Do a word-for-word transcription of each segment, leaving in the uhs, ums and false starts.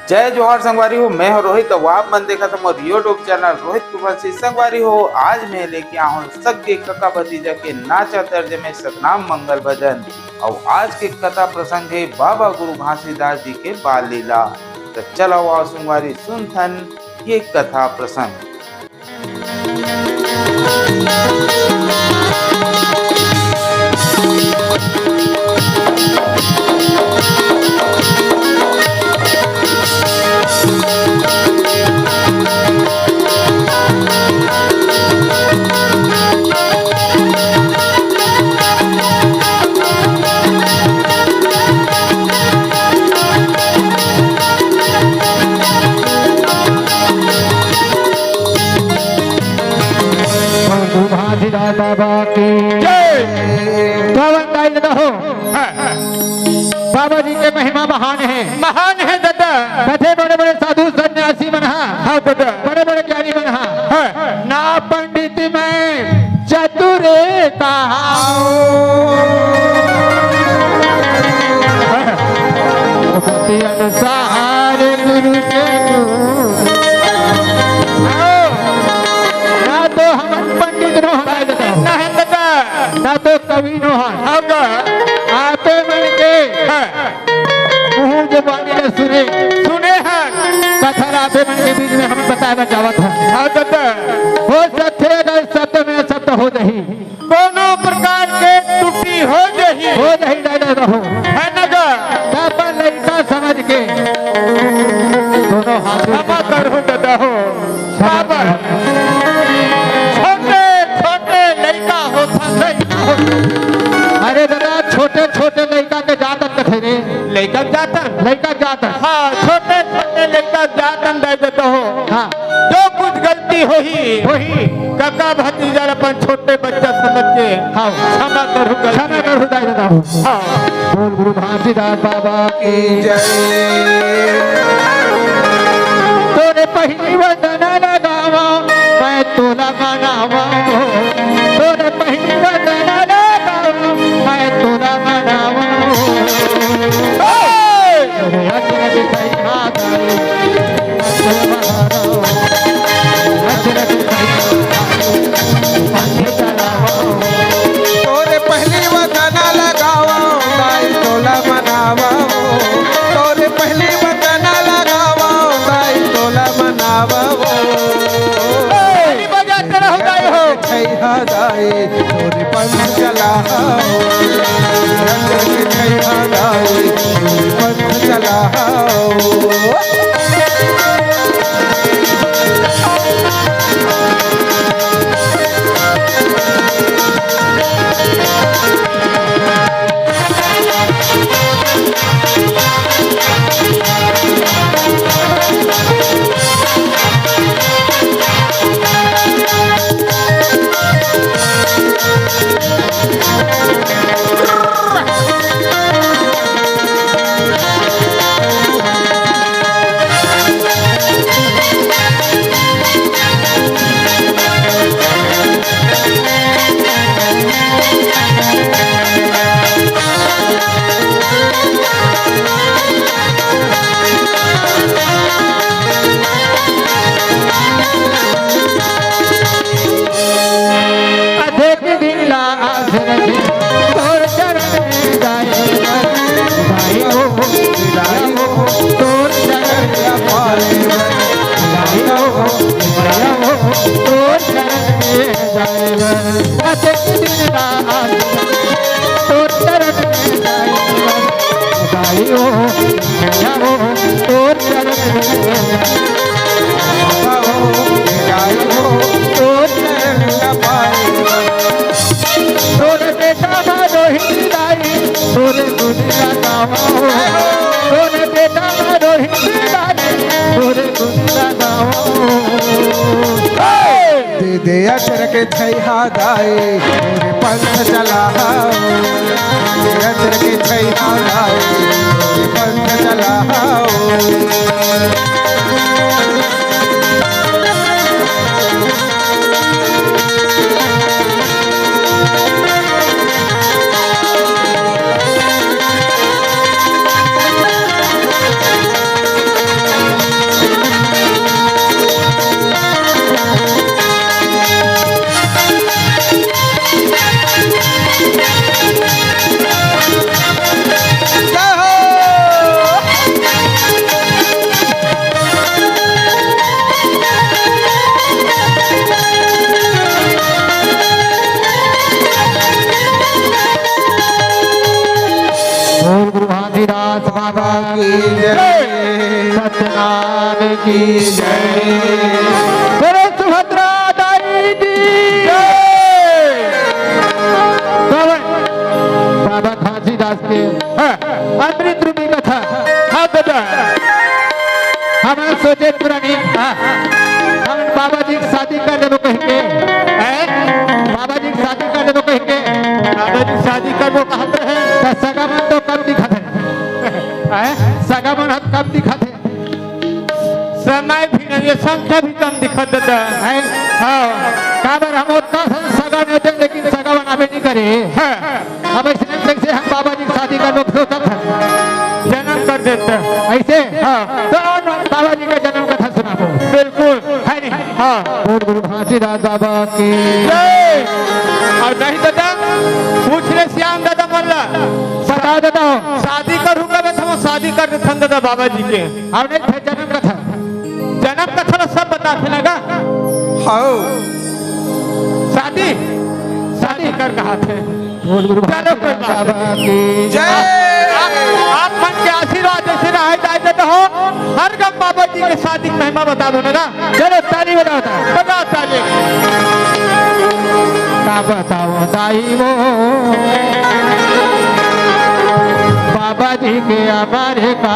जय जोहार संगवारी हो, मैं हूं रोहित। अउ आप मन देखत हव मोर YouTube चैनल रोहित कुमार सिंह। संगवारी हो, आज मैं लेके आए हव सग्गे कका भतीजा के नाचा तर्ज में सतनाम मंगल भजन। अउ आज के कथा प्रसंग हे बाबा गुरु घासीदास जी के बाल लीला। त चलव आव संगवारी, सुनथन ये कथा प्रसंग। प्रभु घासीदास बाबा की जय। कवन दाई दादा हो। हाँ। बाबा जी के महिमा महान हे। महान हे दादा। कथे बड़े बड़े साधु सन्यासी मन हा। हाँ दादा। बड़े बड़े ज्ञानी मन हा। हाँ। ना पंडित मैं चतुर कहाओ। भक्ति अनुसार गुरु के गुण। ना तो हम पंडित नो हन, ना तो कवि नो हन। आपे मन के हाँ। मुंह जबानी ले सुने। सुने हन। कथा ला आपे मन के बीच में हम बताए बर जावत हन। हाँ दादा। हो सकथे अगर शब्द में शब्द हो जाही। कोनो प्रकार के त्रुटि हो जाही। हो जाही दादा हो। हे ना गा? त अपन लइका समझ के दोनों हाथ में क्षमा करहू दादा हो। काबर? छोटे छोटे लइका होथन, लइका होथन। अरे दादा, छोटे छोटे लइका के जातन कथे रे। लइका जातन? लइका जातन। हाँ, छोटे छोटे लइका जातन दाई दादा हो। हाँ। जो कुछ गलती होही, होही। कका भतीजा ल अपन छोटे बच्चा समझ के हाँ। क्षमा करहू, गलती क्षमा करहू दाई दादा हो। हाँ। बोल गुरु घासीदास बाबा की जय। तोरे पहिली वंदना लगावा, मैं तोला मनावा। तोरे पहिली वंदना लगावा, मैं तोला मनावा। हे! तोरे अचरज सैया दाई, तोरे पहिली वंदना लगावो, दाई तोला मनावो। तोरे पहिली वंदना लगावो, दाई तोला मनावो। ताली बजाते रहो दाई हो। छैया दाई, तोरे पंथ चलाओ। रंग के छैया दाई, तोरे पंथ चलाओ। अतेक दिन ला आस रखे तोर चरण में जाए बर, भाई हो, भाई हो, तोर चरण में जाए बर, भाई हो, भाई हो, तोर चरण में जाए बर। अतेक दिन ला आस रखे तोर चरण में जाए बर, भाई हो, भाई हो, तोर चरण में जाए बर। तोर बेटा मा रोहित दाई, तोरे गुण गावा हो। तोरे बेटा मा रोहित दाई, तोरे गुण गावा हो। दे दे अचर के छैया दाई, तोरे पंथ चलाओ। दे अचर के छैया दाई, तोरे पंथ चलाओ। घासीदास बाबा की जय, सतनाम की जय, बोलो सुभद्रा दाई की जय। बाबा, बाबा घासीदास के, हाँ, अमृत रूपी कथा। हाँ दादा। हमन सोचे पुरानी, हाँ। हमन बाबा जी के शादी कर देबो कहिके, हैं? बाबा जी के शादी कर देबो कहिके, बाबा जी के शादी करबो कहत रहे। त सगा मन तो कम दिखत हे। हैं? सगा मन ह कम दिखत हे। समय भी नहीं है, संख्या भी कम दिखत हे दादा। हैं? हाँ। काबर हम ओतना सन सगा नहीं देन, लेकिन सगा मन आबे नहीं करे। हाँ। अब अइसने कइसे हम बाबा जी के शादी करबो सोचत हन। जनम कर देते। अइसे? हाँ। तो बाबा जी के जनम कथा सुनाबो। बिल्कुल। है नहीं? हाँ। बोल गुरु घासीदास बाबा की जय। अउ नहीं दादा, पूछ ले श्याम दादा मन ला। बता देता हूँ। शादी करूँगा मैं, तो शादी कर देथन दादा बाबा जी के। अउ नहीं, फिर जनम कथा। जनम कथा ला सब बताथे ना गा। हाँ। शादी, शादी कर कहथे। बोल गुरु चलो, कोई बात बाबा नहीं। की जय। आप, आप मन के आशीर्वाद जैसे रहे जाए तो हो, हर गम बाबा जी के शादी की महिमा बता दो ना। चलो, ताली बजाओ, ताली। बजाओ ताली। का बताओ दाई वो, बाबा जी के हमारे का।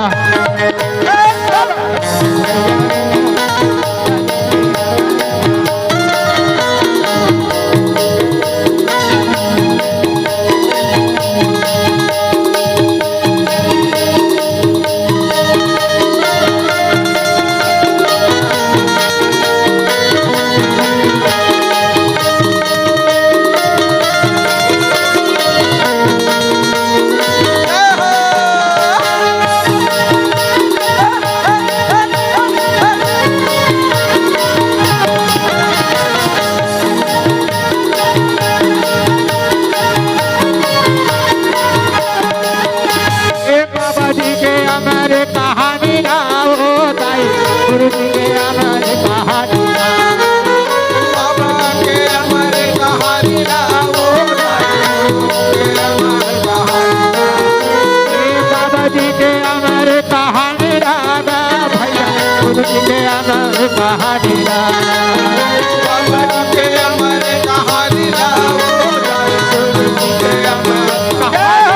ए बाबा जी के अमर कहानी ना हो दाई, गुरु जी के अमर कहानी ना। बाबा के अमर कहानी ना हो दाई, गुरु जी के अमर कहानी ना। ए बाबा जी के अमर कहानी ना भैया, गुरु जी के अमर कहानी ना। बाबा जी के अमर कहानी ना हो दाई, गुरु जी के अमर कहानी ना।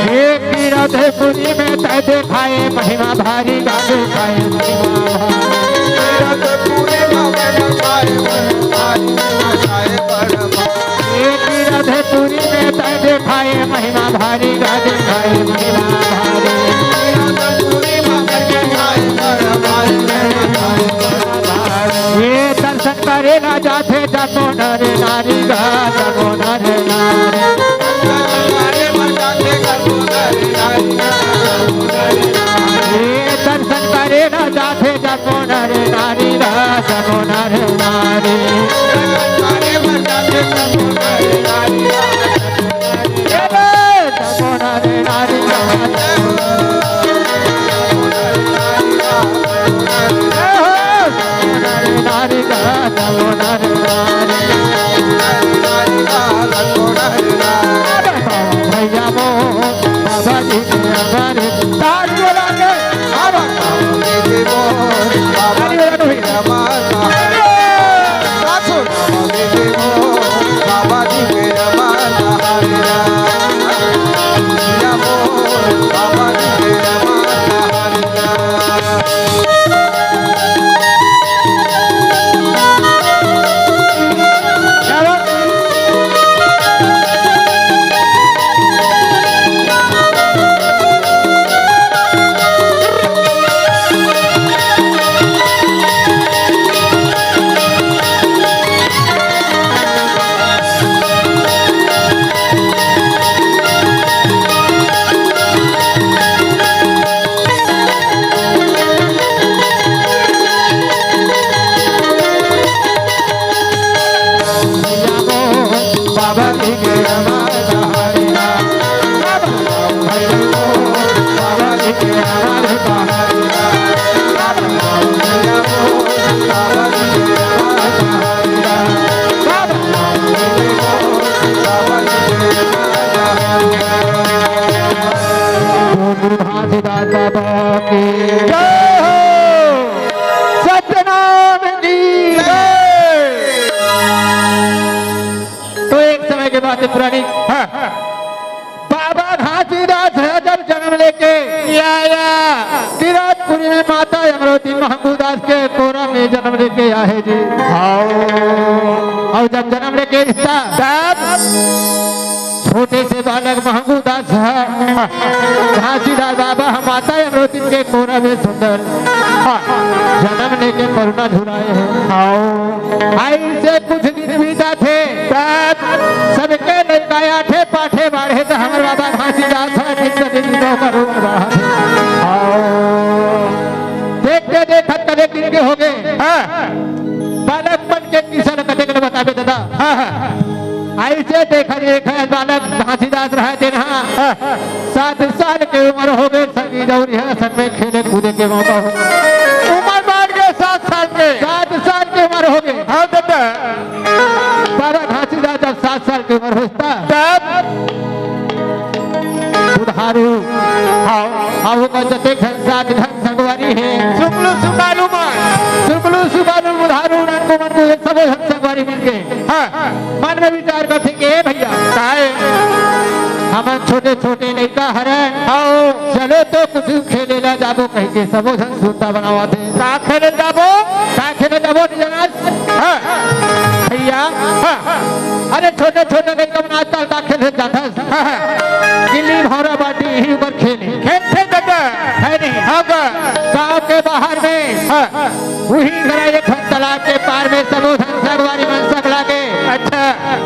हे कीरतपुरी में तैं देखाए महिमा भारी, गा देखाए महिमा भारी। कीरतपुरी में तैं देखाए महिमा भारी, गा देखाए बड़ भारी। हे कीरतपुरी में तैं देखाए महिमा भारी, गा देखाए महिमा भारी। कीरतपुरी में तैं देखाए बड़ भारी, गा देखाए बड़ भारी। ये दर्शन करे ला जाथे जम्मो नर नारी गा, जम्मो नर नारी। ये दर्शन करे ला जाथे जम्मो नर नारी गा, जम्मो नर नारी। भैया मोर बाबा जी के हमारे ताज बोला के। बाबा जी के मोर, बाबा जी के हमारे। बाबा जी के मोर, बाबा जी के हमारे। घासीदास बाबा की जय हो। सतनाम की जय। तो एक समय के बात है पुरानी, हाँ, हाँ। बाबा घासीदास ह जब जन्म लेके या, या। किरातपुरी में माता अमरौती महंगू दास के कोरा में जन्म लेके आहे जी। हाँ। अउ जब जन्म लेके रिहिस तब छोटे से बालक महंगू दास ह घासीदास बाबा ह माता अमरौती के कोरा में सुंदर जन्म लेके परुना झुलाए हे। हाँ। अइसे कुछ दिन बीतथे, तब सबके लइका आठे पाठे बाढ़े, त हमर बाबा घासीदास ह ठीक से दिन तो करू बाढ़े। देखते देखत कतेक दिन के होगे। हाँ। बालकपन के किस्सा ल कतेक ल बताबे दादा। हाँ, हाँ। अइसे देखा देखा बालक घासीदास रहय तेन ह। हाँ। सात साल के उमर होगे, संगी दौरी ह, संग में खेले कूदे के मौका हो। उमर बाढ़ गे सात साल के। सात साल के उमर होगे। हाँ दादा। बाबा घासीदास जब सात साल के उमर होइस त तब बुधारू, हाँ। हाँ, ओकर जतेक झन सात झन संगवारी हे। सुकलू सुकालू मन। सुकलू सुकालू बुधारू ननकू मनकू ये सबो झन संगवारी मिलके हाँ। मन में विचार करथे कि ए भइया, काहे? हमन छोटे छोटे लइका हरन। हाँ। चलो तो कुछ खेले ला जाबो कहिके सबो झन सुरता बनावत हे। का खेले जाबो? का खेले जाबो, नहीं जानस? हाँ। भइया, हाँ। अरे छोटे छोटे लइका मन आजकल का खेले जाथस? हाँ, हाँ। गिल्ली भौंरा बांटी इही ऊपर खेले। खेलथे दादा। हे नहीं? हाँ का? गाँव के बाहर में हाँ। उही करा एक ठन तालाब के पार में सबो झन संगवारी मन सकला के अच्छा।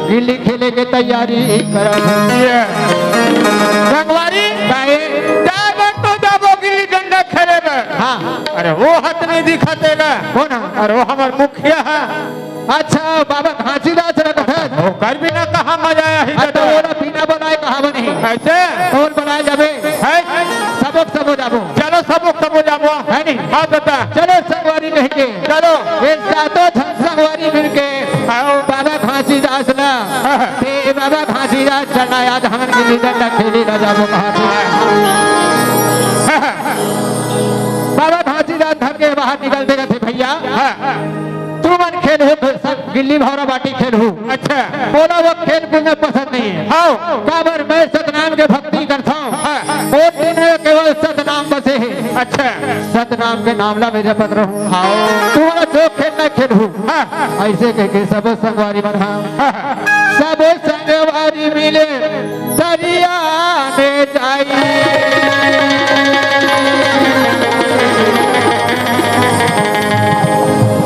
गिल्ली खेले के तैयारी करत हे। ये। संगवारी? काहे? जाबो तो जाबो गिल्ली डंडा खेले बर। हाँ। अरे वो हाथ नहीं दिखत हे ना। कौन ह? अरे वो हमर मुखिया ह। अच्छा, बाबा घासीदास रखत हे। ओकर बिना कहाँ मजा आही अच्छा, दादा? ओला बिना बनाए कहाँ बनही? अइसे? कौन बनाए जाबे? हे? सबक सबो जाबो। चलो सबक सबो जाबो। हे नहीं? हाँ दादा। चलो संगवारी कहिके। चलो। ये सातों झन संगवारी मिलके आओ। बाबा घासीदास ला। हाँ। ते बाबा घासीदास चलना आज हमन गिल्ली डंडा खेले ला जाबो कहा थे। हाँ। बाबा घासीदास घर के बाहर निकलथे कथे भइया। हाँ। तुमन खेलहू सब गिल्ली भौंरा बांटी खेलहू। अच्छा। मोला वो खेल कूद में पसंद नहीं हे। हाँ। काबर मैं सतनाम के भक्ति करथंव। हाँ। ओ दिन में केवल सतनाम बसे हे। अच्छा। सतनाम के नाम ला मैं जपत रहूं। हाँ। तुमन जो खेलना खेलहू। हाँ। अइसे कहिके सब संगवारी मन ह। हाँ। सब संगवारी मिले तरिया में जाई।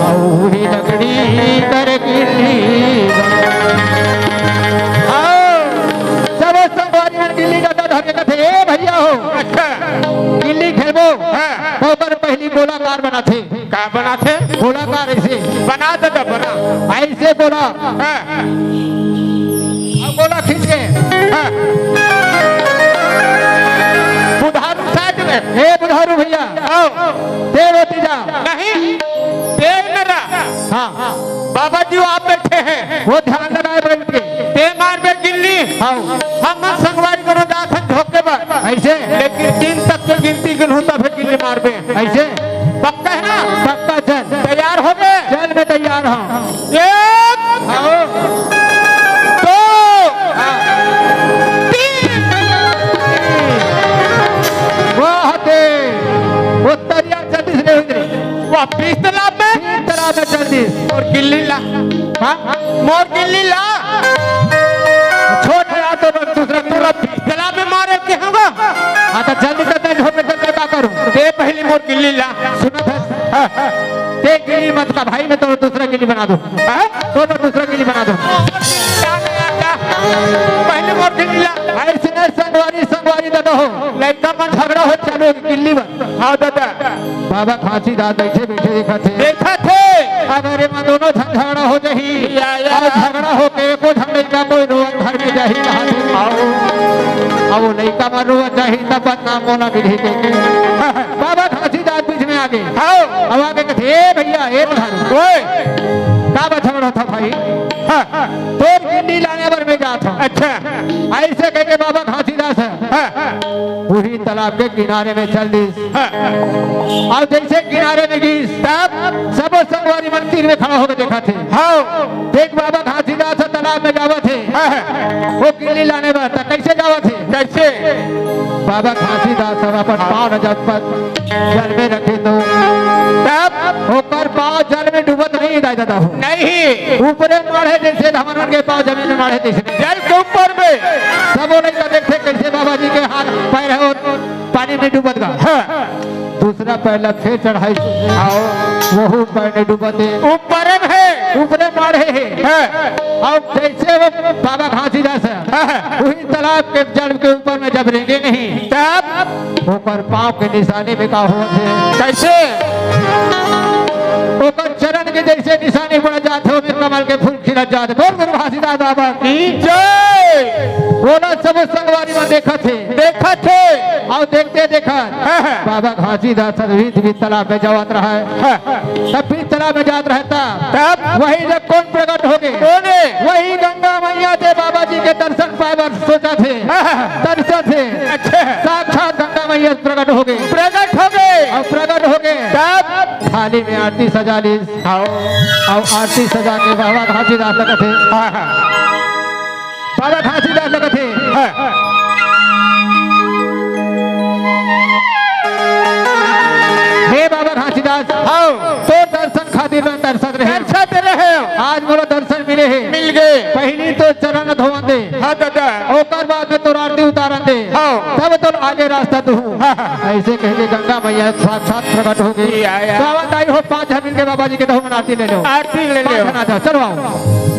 अउरी लकड़ी कर गिल्ली। हाँ, सबो संगवारी मन गिल्ली डंडा धर के कथे, "ए भइया हो, अच्छा। गिल्ली खेलबो?" हाँ। त ओकर पहिली गोलाकार बनाथे। का बनाथे? गोलाकार अइसे। बना दादा, बना। अइसे गोला। हाँ। अब गोला खींच के। हाँ। बुधारू side में। ए बुधारू भइया। आओ। तें ओती जा। नहीं, तें न रह। हाँ। बाबा जी, आप बइठे हे। वो ध्यान लगाए बइठ के। तें मारबे गिल्ली। हाँ। हमन संगवारी कोनो जाथन झोंके बर। अइसे? लेकिन तीन तक के गिनती गिनहूं तभे गिल्ली मारबे। अइसे? पक्का हे ना? पक्का चल। तैयार होबे? चल, मैं तैयार हंव। एक, आओ। दो, हाँ। तीन। वाह दे। वो तरिया चल दिस रे, उधर। वाह, बीच तालाब में? बीच तालाब में चल दिस। अउ गिल्ली ला। हाँ? मोर गिल्ली ला। छोड़ यार, तो दूसरा गिल्ली। तोला बीच तालाब में मारे के होगा। हाँ, त जल्दी से तें झोंक के चल, का करूं? तें पहिली मोर गिल्ली ला। सुनत हस? हाँ, हाँ। तें गिल्ली मत का भाई, मैं तोला दूसरा गिल्ली बना दूं। हाँ? तोला दूसरा गिल्ली बना दूं। पहिली मोर गिल्ली ला। भाई, सुनत संगवारी, संगवारी दादा हो। लइका मन झगड़ा हो चालू हे गिल्ली बर। हाँ दादा। बाबा घासीदास बइठे बइठे देखत हे। देखत हे। अगर एमा दोनों झन झगड़ा हो जाही, या, या। अउ झगड़ा होके एको झन लइका कोई नोवा घर में जाही कहा थे। आओ। अउ वो लइका मन रोवत जाही, तब बदनाम मोला मिलही कहिके। बाबा घासीदास बीच में आगे। हाँ। अब आगे कथे, "ए भइया, ए पधारो।" ओए। का बात हमर होत हे भाई? हाँ। "तोर किल्ली लाने बर मैं जात हँव।" अच्छा। अइसे कहिके बाबा घासीदास ह हाँ। उही तालाब के किनारे में चल दिस। हाँ। अउ जइसे किनारे में गिस, तब? सबो संगवारी मन तीर में खड़ा होके देखत हे। हाँ। देख, बाबा घासीदास ह तालाब में जावत हे। हाँ, हाँ। वो किल्ली लाने बर, त कइसे जावत हे? कइसे? बाबा घासीदास ह अपन पाँव ल जब जल में रखे तो तब? ओकर पाँव जल में डूबत नहीं, दाई ददा हो। नहीं। ऊपरे माढ़े जइसे, हमर मन के पाँव जमीन में माढ़े तइसे। जल के ऊपर में। सबो लइका देखथे कइसे बाबा जी के हाथ पैर हे अउ पानी में डूबत गा। हाँ। दूसरा पैर ला फेर चढ़ाइस। हाँ। वहू पैर नइ डूबत हे। ऊपरे में हे। ऊपरे माढ़े हे। हाँ। अउ जइसे वो बाबा घासीदास ह हाँ। उही तालाब के जल के ऊपर में जब रेंगे नहीं, तब? ओकर पाँव के निशानी में का होत हे? कइसे? ओकर चरण के जइसे निशानी पड़ जात हे, ओमे कमल के फूल खिलत जात हे। बोल गुरु घासीदास बाबा की जय। ओला सब संगवारी मन देखत हे। देखत हे। अउ देखते देखत हाँ, हाँ। बाबा घासीदास ह भी तालाब में जावत रहय। हाँ। तब भी तालाब में जात रहय तब तब? वही जग कोन प्रकट होगे? कोन हे? वही गंगा मइया हे, बाबा जी के दर्शन पाए बर सोचत हे। हाँ, हाँ। तरसत हे। अच्छा। साक्षात गंगा मइया प्रकट होगे। प्रकट होगे। अउ प्रकट होगे। तब? थाली में आरती सजा लिस। हाँ। अउ आरती सजा के बाबा घासीदास ल कथे। हाँ, हाँ। बाबा घासीदास ल कथे। हाँ। हे बाबा घासीदास, हाँ। तोर दर्शन खातिर मैं तरसत रहेंव। तरसत रहेंव। आज मोला दर्शन मिले हे। मिल गे। पहिली तो चरण धोवन दे। हाँ दादा। ओकर बाद में तोर आरती उतारन दे। हाँ। तब तोर आगे रास्ता देहूँ। हाँ, हाँ। अइसे कहिके गंगा मइया साक्षात प्रकट होगे। या, या। तो आवत आई हो, पाँच झन मिलके बाबा जी के दहू मन आरती ले लेव। आरती ले लेव। पाँच झन आ जाव, चलो आओ।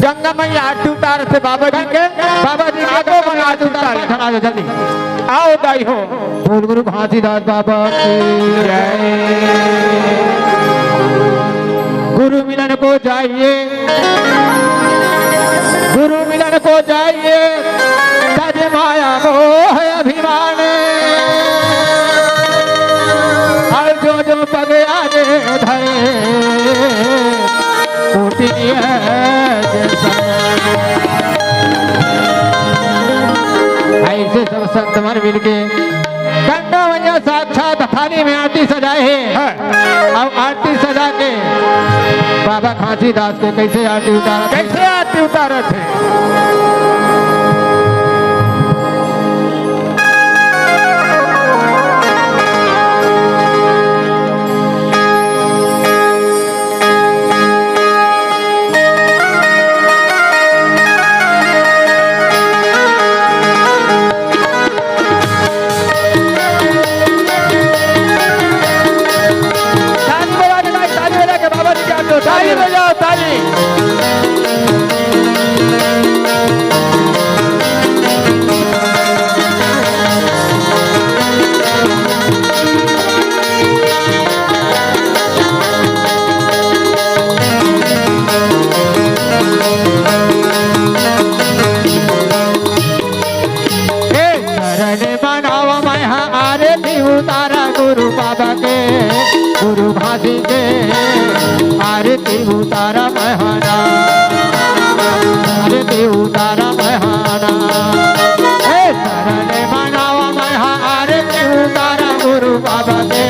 गंगा मइया आरती उतारथे बाबा जी के। बाबा जी के आगो गंगा मन मइया आरती उतार, उतार। पाँच झन आ जाव जल्दी। आओ दाई हो। बोल गुरु घासीदास बाबा की जय। गुरु मिलन को जाइए, गुरु मिलन को जाइए, तज माया मोह अभिमान। अउ जो जो पग आगे धरे, कोटि नियत समान। अइसे सब संत मन मिलके गंगा मइया साक्षात थाली में आरती सजाए हे। हाँ। अउ आरती सजा के बाबा घासीदास के कइसे आरती उतारत हे? कइसे आरती उतारत हे? ताली बजा के भाई, ताली बजा के बाबा जी के हाथ में ताली बजाओ, ताली। ए, शरण मनावा मैं हा आरती उतारा गुरु बाबा के, गुरु घासी के, आरती उतारा मैं हा ना, आरती उतारा मैं हा ना। ए, शरण मनावा मैं हा आरती उतारा गुरु बाबा के,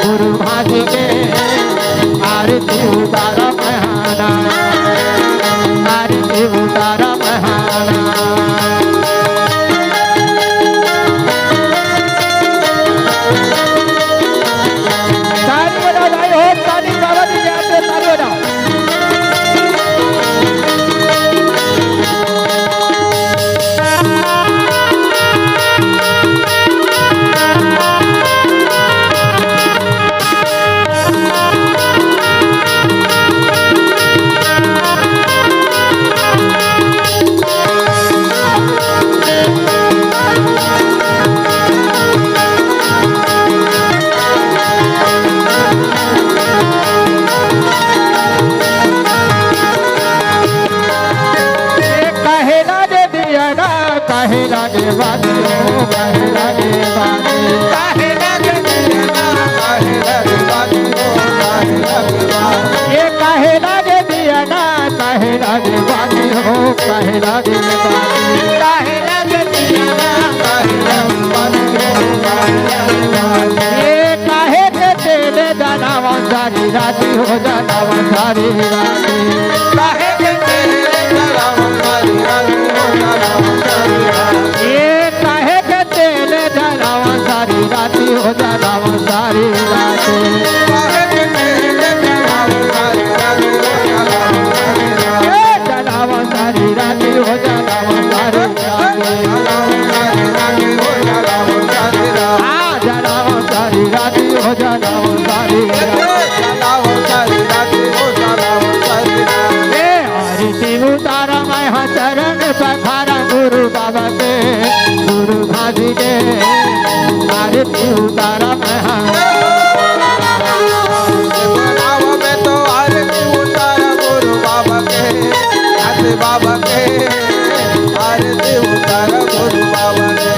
गुरु घासी के, आरती उतारा मैं हा ना, आरती उतारा मैं हा ना। ताली बजाओ भाई, हो ताली, बाबा जी के हाथ में ताली बजाओ। काहे लागे बाती हो, काहे लागे बाती। काहे लागे दिया ना, काहे लागे बाती हो, काहे लागे बाती। ये काहे लागे दिया ना, काहे लागे बाती हो, काहे लागे बाती। काहे लागे दिया ना, काहे लागे बाती हो, काहे लागे बाती। ये काहे के तेल जलावा सारी राती हो, जलावा सारी राती। काहे के तेल जलावा सारी राती हो, जलावा सारी राती। ये काहे के तेल जलावा सारी राती हो, जलावा सारी राती। काहे के तेल जलावा सारी राती हो, जलावा सारी राती। ए जलावा सारी राती हो, जलावा सारी राती। जलावा सारी राती हो, जलावा सारी राती। आ जलावा सारी राती हो, जलावा सारी राती। जलावा सारी राती हो, जलावा सारी राती। ए आरती उतारा मैं हा चरण पखारा गुरु बाबा के, गुरु भाजी के। आरती उतारा मैं हा। बनावा मैं तो आरती उतारा गुरु बाबा के, आरती बाबा के। आरती उतारा गुरु बाबा के।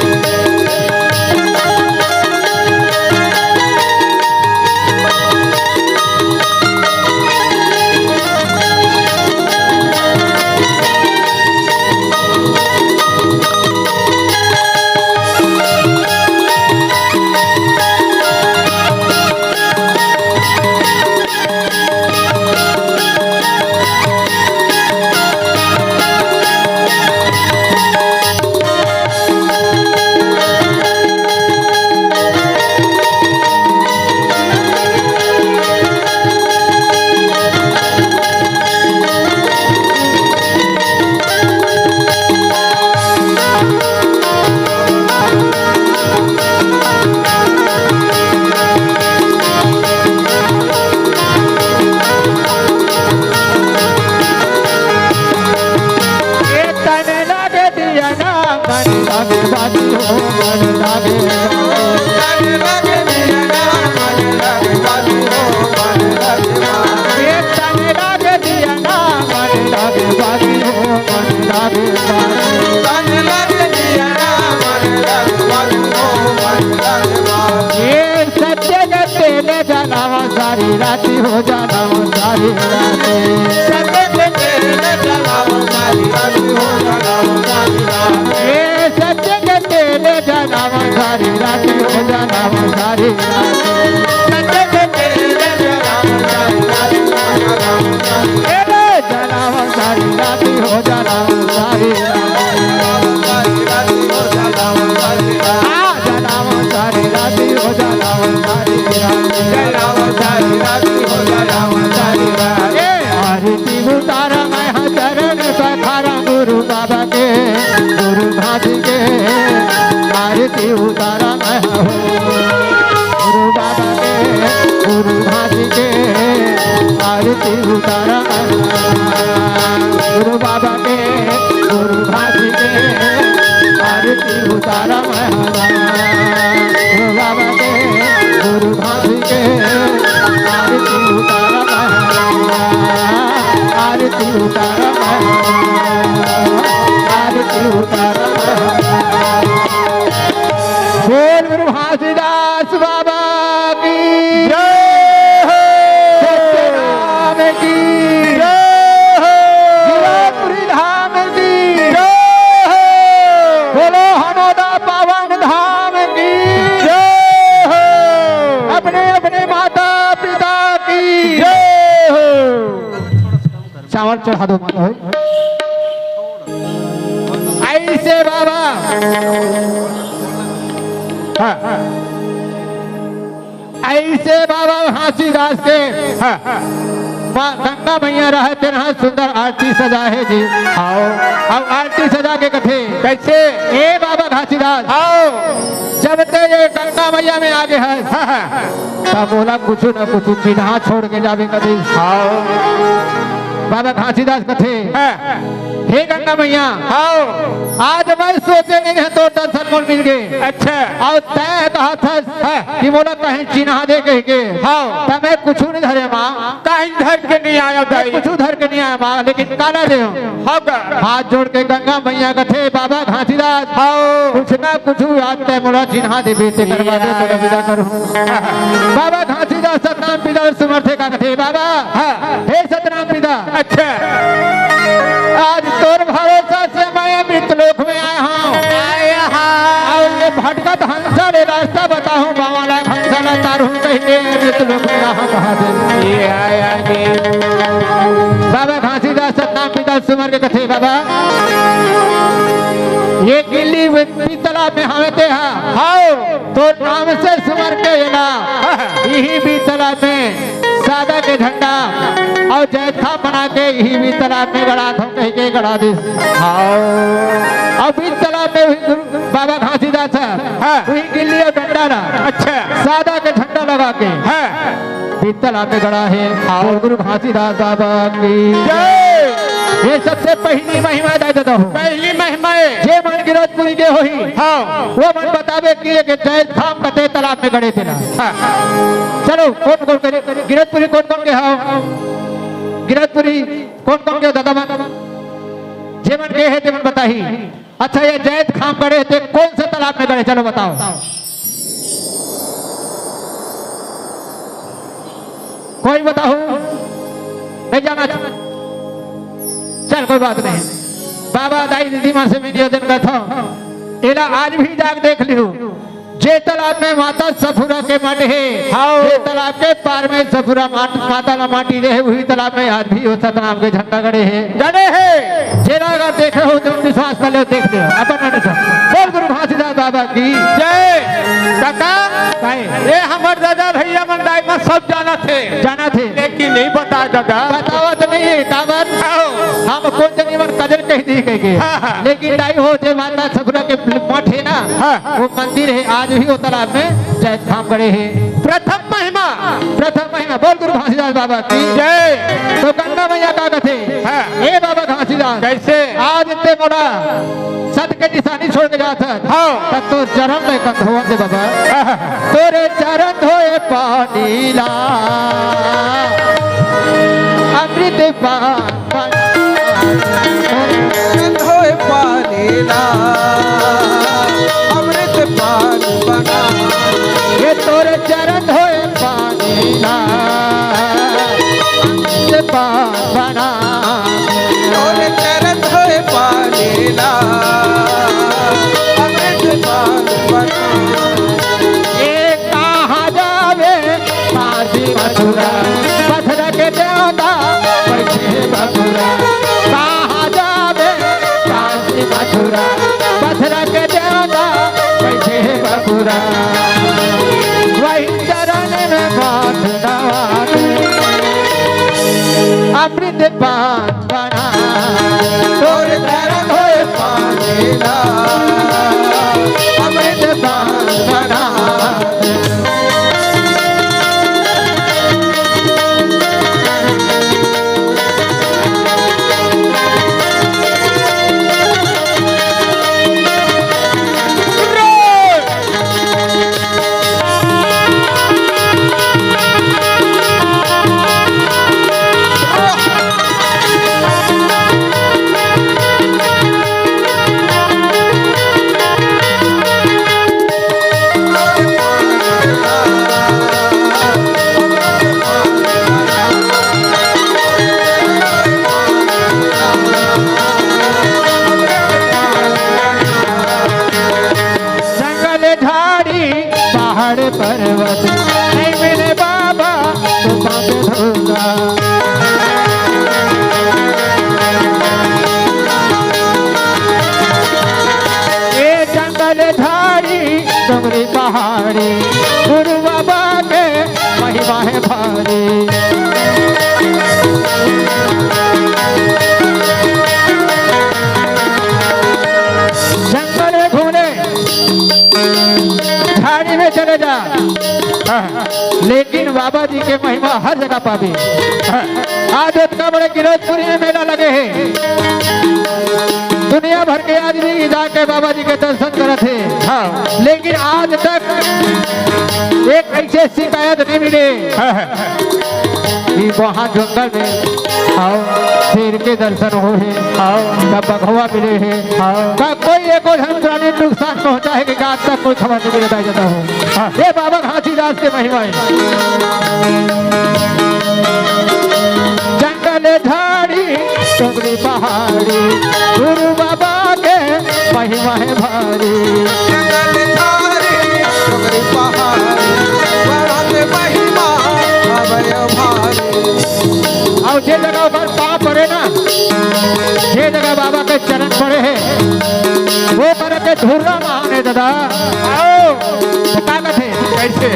ए तन लागे दिया ना, मन लागे बाती हो, मन लागे। तन लागे दिया ना, मन लागे बाती हो, मन लागे। ए तन लागे दिया ना, मन लागे बाती हो, मन लागे बाती। तन लागे दिया ना, मन लागे बाती हो, मन लागे बाती। ए सत्य के तेल जलावा सारी राती हो, जलावा सारी राती। सत्य के तेल जलावा सारी राती हो, जलावा सारी राती। ए सत्य के तेल जलावा सारी राती हो, जलावा सारी राती। सत्य के तेल जलावा सारी राती हो, जलावा सारी राती। ए जलावा सारी राती हो, जलावा सारी राती। आ जलावा सारी राती हो, जलावा सारी राती। जलावा सारी राती हो, जलावा सारी राती। ए, आरती उतारा मैं हा चरण पखारा गुरु बाबा के, गुरु भाजी के। आरती उतारा मैं हा हो, गुरु बाबा के, गुरु भाजी के। आरती उतारा मैं हा, गुरु बाबा के, गुरु भाजी के। आरती उतारा मैं हा, गुरु बाबा के, गुरु भाजी के। आरती उतारा मैं हा, आरती उतारा मैं हा, आरती उतारा मैं हा। बोल गुरु घासीदास बाबा की जय हो। सत्य धाम की जय हो। जीरापुरी धाम की जय हो। बोलो हनोदा पावन धाम की जय हो। अपने अपने माता पिता की जय हो। चावल चढ़ा दो माता हो। ऐसे बाबा, हाँ, हाँ। ऐसे बाबा घासीदास के, हाँ, हाँ। माँ गंगा मैया रहे तेरह सुंदर आरती सजा हे जी। आओ, अब आरती सजा के कथे। कैसे? ए बाबा घासीदास। आओ। जब ते ये गंगा मैया में आगे है, हाँ, हाँ। तब बोला कुछ न कुछ बिना छोड़ के जावे कभी। आओ। बाबा घासीदास कथे, हाँ। हे गंगा मैया, हाँ। आज मैं सोचे नहीं है तोर दर्शन मोर मिल गे। अच्छा। अउ तैं कहत हस हाँ। कि मोला कहीं चिन्हा दे कहिके। हाँ। त मैं कुछु नहीं धरे माँ। कहीं धर के नहीं आया दाई। कुछु धर के नहीं आया माँ, लेकिन काला दे हूँ। हाँ गा। हाथ जोड़ के गंगा मैया कथे, बाबा घासीदास, हाँ। कुछ ना कुछ आज तैं मोला चिन्हा देबे, तेकर बादे तोला विदा करहूँ। बाबा घासीदास सतनाम पिता समर्थे का कथे, बाबा, हाँ। हे सतनाम पिता, अच्छा। आज तोर भरोसा से मैं अमृत लोक में आया हूँ। आया हूँ। अउ ये भटकत हंसा ले रास्ता बताहूँ, बाबा ला हंसा ला तारहूँ कहिके अमृत लोक में आया हूँ महादेव। ये आया जी। बाबा घासीदास सतनाम पिता सुमर के कथे, बाबा, ये गिल्ली बीच तालाब में हवे ते हा। हाँ। तोर नाम से सुमर के एला इही बीच तालाब में सादा के झंडा अउ जैतखाम बना के इही बीच तालाब में गड़ाथंव कहिके गड़ा दिस। हाँ। अउ बीच तालाब में उही गुरु बाबा घासीदास ह, हाँ। उही गिल्ली अउ डंडा ला अच्छा। सादा के झंडा लगा के हाँ। बीच तालाब में गड़ा हे। हाँ। गुरु घासीदास बाबा की जय। ये सबसे पहली महिमा दे देता हूँ। पहली महिमा है। जे मन गिरौदपुरी के होही, हाँ। वो मन बताबे कि ये जैतखाम कते तालाब में गड़े थे ना। हाँ। चलो, कौन कौन के गिरौदपुरी कौन कौन के हो? गिरौदपुरी कौन कौन के हो दादा मन? जे मन के हे ते मन बताही। अच्छा, ये जैतखाम गड़े ते कौन से तालाब में गड़े, चलो बताओ। कोई बताओ, नहीं जाना। चल, कोई बात नहीं। बाबा दाई दीदी मन से मैं निवेदन करता हूँ, एला आज भी जाके देख लिहू। जे तालाब में माता सफुरा के मठ हे, हाँ। जे तालाब के पार में सफुरा माट-, माता ला माटी रहे, उही तालाब में आज भी वो सतनाम के झंडा गड़े हे। गड़े हे। जेला अगर देखे हो तो विश्वास कर लो, देख लो, अपन मन से। बोल गुरु घासीदास बाबा की जय। काका, काहे? ये हमर दादा भैया मन दाई मन सब जानथे। जानथे। लेकिन नहीं बता दादा। बतावत नहीं हे, काबर? हाँ। हम कोन जनी मन कजर कह दी कह के। हाँ, हाँ। लेकिन दाई हो जे माता सफुरा के मठ हे ना, हाँ। वो मंदिर हे, आज भी वो तालाब में जैतखाम गड़े हे। प्रथम महिमा। प्रथम महिमा, बोल गुरु घासीदास बाबा की जय। तो गंगा मैया का कथे, हाँ। हे बाबा घासीदास, कैसे? आज ते मोला सत के निशानी छोड़ के जात हस। हाँ। तब तो चरण ले कंधोवन दे बाबा। हाँ। तोरे चरण धोए पानी ला, अमृत पान बना। धोए पानी ला, अमृत पान बना। ये तोरे चरण धोए पानी ला, अमृत पान बना। तोरे चरण धोए पानी ला, अमृत पान बना। ये कहाँ जावे काशी मथुरा, पथरा के देवता बैठे बबुरा। कहाँ जावे काशी मथुरा, पथरा के देवता बैठे बबुरा। वही चरण में माथ नवा दे, अमृत पान बना। तोर चरण धोए पानी ला, अमृत पान बना। जंगल झाड़ी पहाड़ पर्वत, नहीं मिले बाबा तो पाप धोखा। ये जंगल झाड़ी डोंगरी पहाड़ी, गुरु बाबा के महिमा है भारी। जंगल में घूमे, झाड़ी में चले जा। लेकिन बाबा जी के महिमा हर जगह पाबे। आज ओतका बड़े गिरौदपुरी में मेला लगे हे, दुनिया भर के आदमी जाके बाबा जी के दर्शन करत हे। हाँ। लेकिन आज तक एक ऐसे शिकायत नहीं मिले हाँ, हाँ। कि वहाँ जंगल में, हाँ, शेर के दर्शन हो हे, हाँ। का बघवा मिले हे, हाँ। का कोई एको झन प्राणी नुकसान पहुँचा हे कि आज तक कोई खबर नहीं मिले दाई ददा हो। हाँ। ये बाबा घासीदास के महिमा हे। जंगल झाड़ी, डोंगरी पहाड़ी, गुरु बाबा के महिमा हे भारी। जंगल झाड़ी, डोंगरी पहाड़ी, बड़ा के महिमा अबे भारी। अउ जे जगह ओकर पाँव पड़े ना, जे जगह बाबा के चरण पड़े हे, वो करे के धुर्रा महान हे ददा। आओ। तो का कथे? कैसे?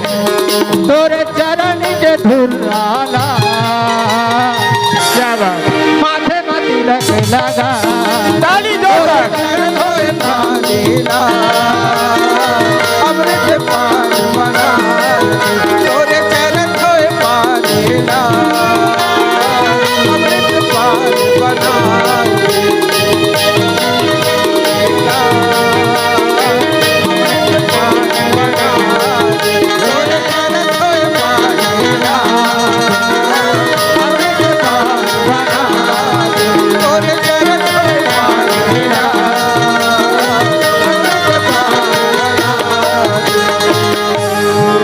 तोरे चरण के धुर्रा ला। क्या बात? माथे में तिलक लगा। ताली जोरदार। चरण धोए पानी ला, अमृत पान बना। तोरे चरण धोए पानी ला, अमृत पान बना।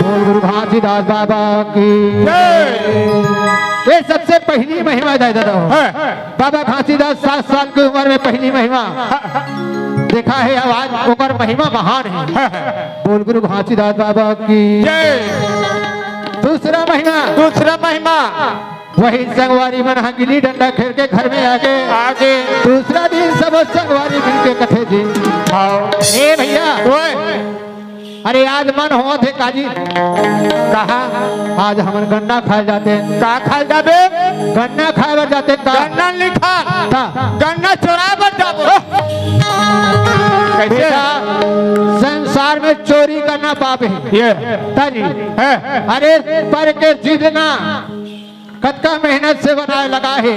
बोल गुरु घासीदास बाबा की जय। ये सबसे पहली महिमा दाई ददा हो। हाँ। बाबा घासीदास सात साल की उम्र में पहली महिमा देखा है। आवाज ओकर महिमा महान है। बोल गुरु घासीदास बाबा की जय। दूसरा महिमा। दूसरा महिमा। वही संगवारी मन ह गिल्ली डंडा खेल के घर में आगे आगे। दूसरा दिन सब संगवारी मिलके कथे जी। हाँ। ए भैया, ओए। अरे आज मन होवत हे काजी। कहा? आज हमन गन्ना खाए जाते। का खाए जाबे? गन्ना खाए बर जाते का? गन्ना नहीं खा। ता। गन्ना चोराए बर जाबो। कैसे? बेटा, संसार में चोरी करना पाप हे। ये। ताजी। है। अरे पर के जिद ना। कतका मेहनत से बनाए लगा हे,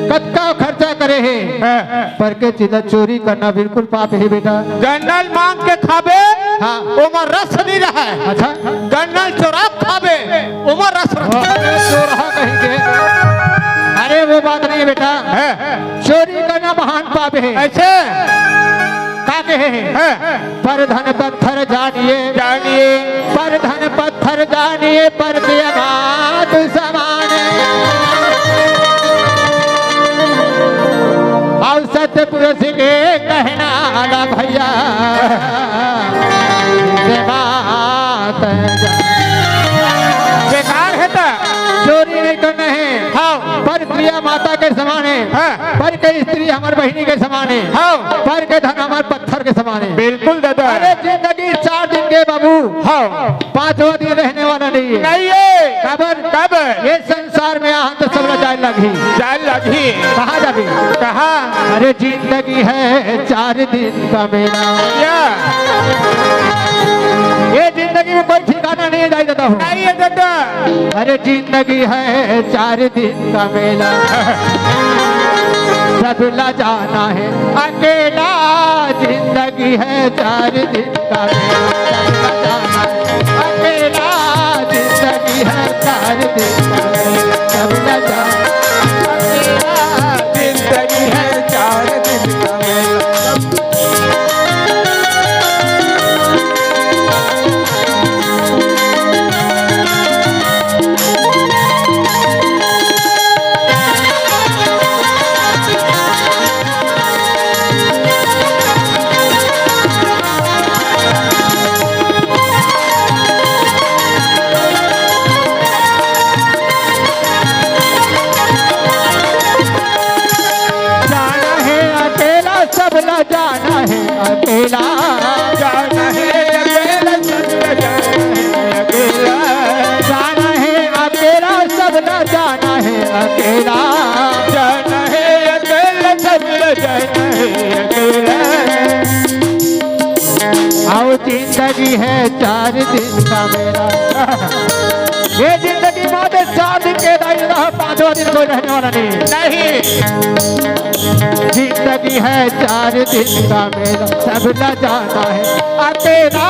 कतका खर्चा करे हे, हाँ। पर के चीज ला चोरी करना बिल्कुल पाप हे बेटा। गन्ना ल मांग के खाबे, हाँ। ओमा रस नहीं रहे। अच्छा। गन्ना ल चोरा के खाबे, ओमा रस रहे। अरे चोरहा कहीं के। अरे वो बात नहीं हे बेटा। हाँ। चोरी करना महान पाप हे। ऐसे? का कहे हे? हाँ। पर धन पत्थर जानिए, जानिए। पर धन पत्थर जानिए, पर दिया मात समान। अउ सत्य पुरुष के कहना आला भैया, ये बात बेकार हे त। चोरी नहीं करना हे। हाँ। पर क्रिया माता के समान हे। हाँ। पर के स्त्री हमर बहिनी के समान हे। हाँ। पर के धन हमर पत्थर के समान हे। बिल्कुल दादा। अरे जिंदगी चार दिन के बाबू। हाँ। पांचवा दिन रहने वाला नहीं हे। नहीं हे। काबर? काबर? ये संसार में आहन त सबला जाए लगही। जाए लगही। कहाँ जाबे? कहाँ? अरे जिंदगी है चार दिन का मेला। या। ये जिंदगी में कोई ठिकाना नहीं हे दाई ददा हो। नहीं हे दादा। अरे जिंदगी है चार दिन का मेला, सबला जाना है अकेला। जिंदगी है चार दिन का मेला, सबला जाना है अकेला। जिंदगी है चार दिन का मेला, सबला जाना है अकेला। जिंदगी है चार दिन का मेला। अउ जिंदगी है चार दिन का मेला। ये जिंदगी मात्र चार दिन के दाई रहा, पांचवा दिन कोई रहने वाला नहीं। नहीं। जिंदगी है चार दिन का मेला, सब न जाना है अकेला।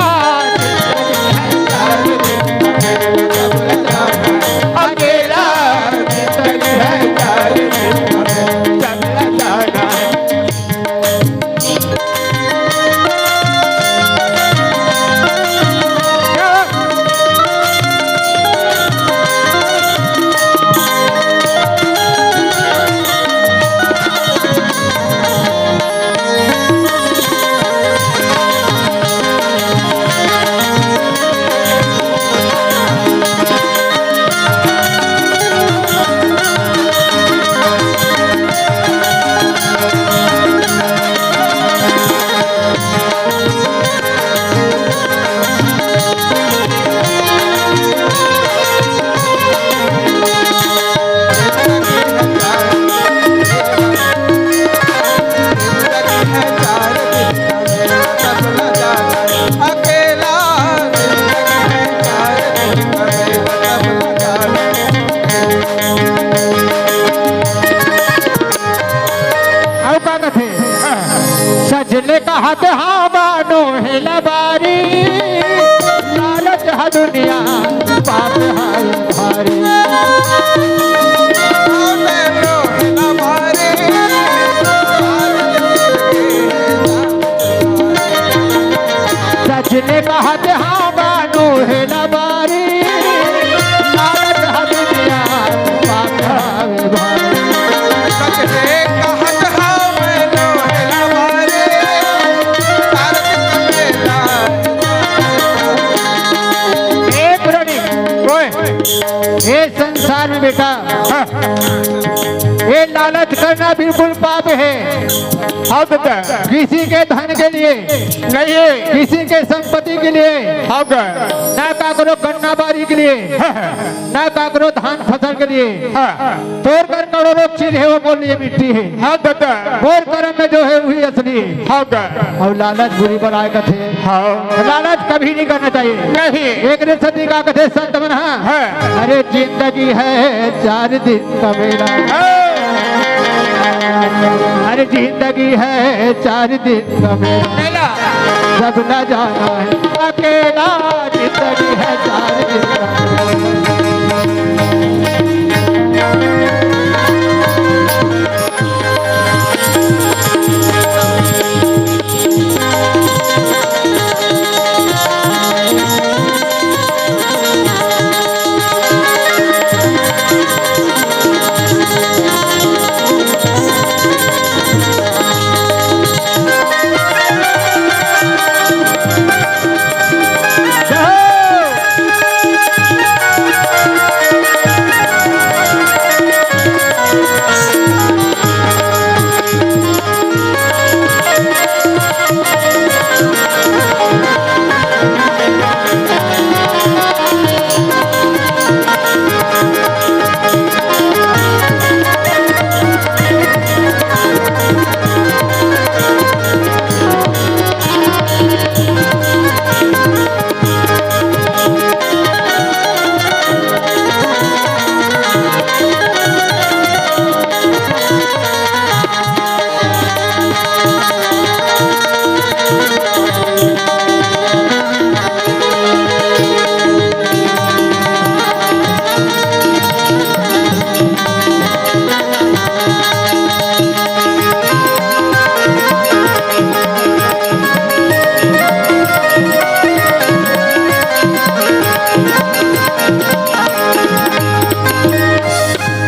जिंदगी है चार दिन का मेला, सब न जाना है अकेला। जिंदगी है चार दिन का मेला, सब न जाना है। अउ का कथे? सजने कहत हवा नोहे लबारी, लालच ह दुनिया पाप है भारी। सजने कहत हवा नोहे लबारी, लालच ह दुनिया पाप है भारी। सजने कहत हवा नोहे लबारी, लालच दुनिया। ए पुरानी, ओए, ए संसार में बेटा, हाँ, ये लालच करना बिल्कुल पाप है। हाँ बेटा। किसी के धन के लिए नहीं, किसी के संपत्ति के लिए, हाँ बेटा। ना काकरो गन्ना बारी के लिए, हाँ, हाँ। ना काकरो धान फसल के लिए, हाँ। तोर कर करोड़ों चीज है, वो बोल लिए मिट्टी है। हाँ दादा। तोर करम में जो है, वही असली है। हाँ दादा। अउ लालच बुरी बलाय कथे। हाँ। लालच कभी नहीं करना चाहिए। नहीं। एकरे सेती का कथे संत मन, हाँ। हाँ। अरे जिंदगी है चार दिन का मेला। हाँ। अरे जिंदगी है चार दिन का मेला। मेला। सब न जाना है अकेला, जिंदगी है चार दिन का।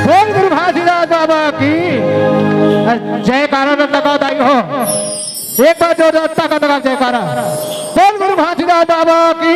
बोल गुरु घासीदास बाबा की जयकारा। लगा दाई हो, एक बार जोरदार ताकत लगा जयकारा। बोल गुरु घासीदास बाबा की।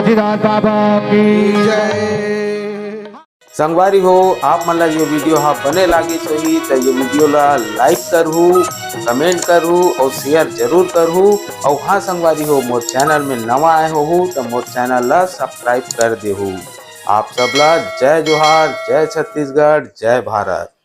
सिद्धार्थ बाबा की जय। संगवारी हो, आप मन ला ये वीडियो हा बने लागिस होही त ये वीडियो ला लाइक करहू, कमेंट करहू और शेयर जरूर करहू। और हाँ संगवारी हो, मोर चैनल में नवा आए होहू त मोर चैनल ला सब्सक्राइब कर देहू। आप सब ला जय जोहार, जय छत्तीसगढ़, जय भारत।